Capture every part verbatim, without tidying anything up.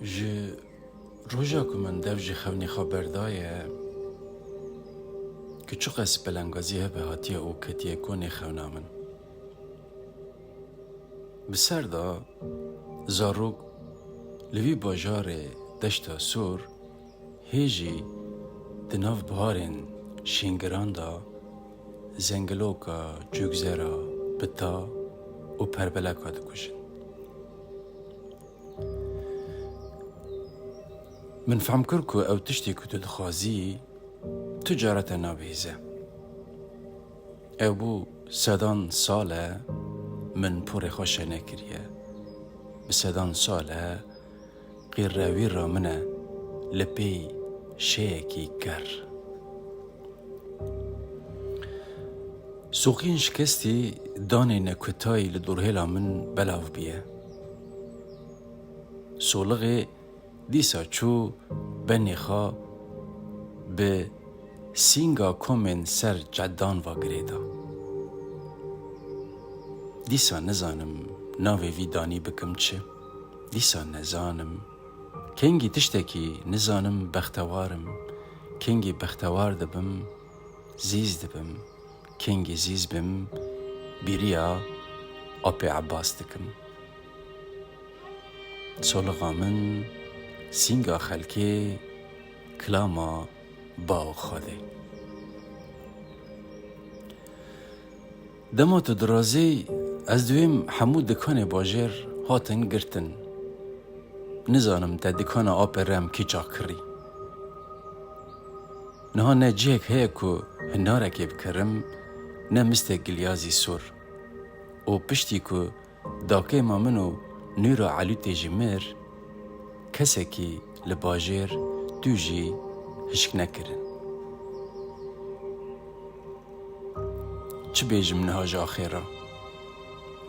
Ji roja ku min dev ji xewnê xwe berdaye, ku çiqas belengazî hebe hatiye û ketiye konê xewna min. Bi ser de zarok li vî bajarê Deşta Sor hê jî di nav biharên şîngiran de zengiloka, cûgzera, pita û perbeleka dikujin. Min fehm kir ku ew tiştê ku tu dixwazî, tu cara te nabihîze. Ew bû sedan sal e min porê xwe şe nekiriye. Bi sedan sal e qîrrewîra min e li pêy şeyekî ker. Soqiyên şikestî danê nekutayî li dorhêla min belav bûye. Solixê dîsa çû benê xwe bi sînga komên ser cedan ve girêda. Dîsa nizanim navê vî danî bikim çi. Dîsa nezanim. Kengî tiştekî nizanim bextewar im. Kengî bextewar dibim, zîz dibim. Kengî zîz bim, bîriya Apê Ebbas dikim. Solixa min, sînga xelkê, kilama ba û Xwedê. Dema tu dirazî, ez duyêm hemû dikanê bajêr hatin girtin. Nizanim te dikana Apê Rem kî çax kirî. Niha ne cihek heye ku hinarekê bikerim, ne mistek gilyazî sor. Û piştî ku dakêma min û Nûra Elûtê jî mir, kesekî li bajêr tu jî hişk nekirin. Çi bêjim niha ji axê re?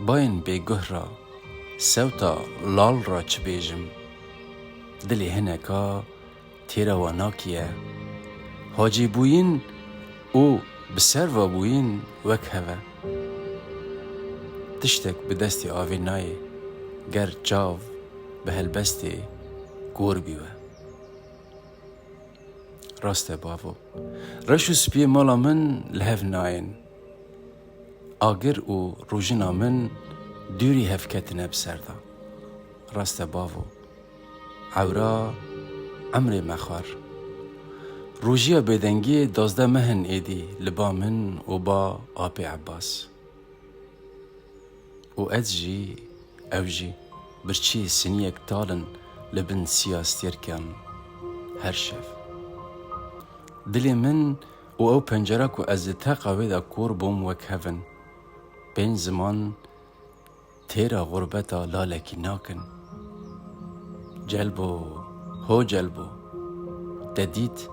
Bayên bêguh re, sewta lal re çi bêjim? Dilê hineka têra we nakiye. Hacîbûyîn û bi ser ve bûyîn wek hev e. Tiştek bi destê avê nayê, ger çav bi helbestê kor bî we. Rast e bavo. Reş û spiyê mala min li hev nayên. Agir û rojina min dûrî hev ketine bi ser de. Rast e bavo. Ewra emrê me xwar. Rojiya bêdengiyê dazdeh meh in êdî li ba min û ba Apê Ebbas. Û ez jî, ew jî, birçî siniyek tal in li bin siya stêrkan her şev. Dilê min û ew pencera ku ez di teqa wê de kor bûm wek hev in. Pênc ziman têra xurbeta lalekî nakin. Celbo, ho Celbo, te dît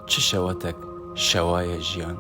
çi şewatek şewaye jiyan?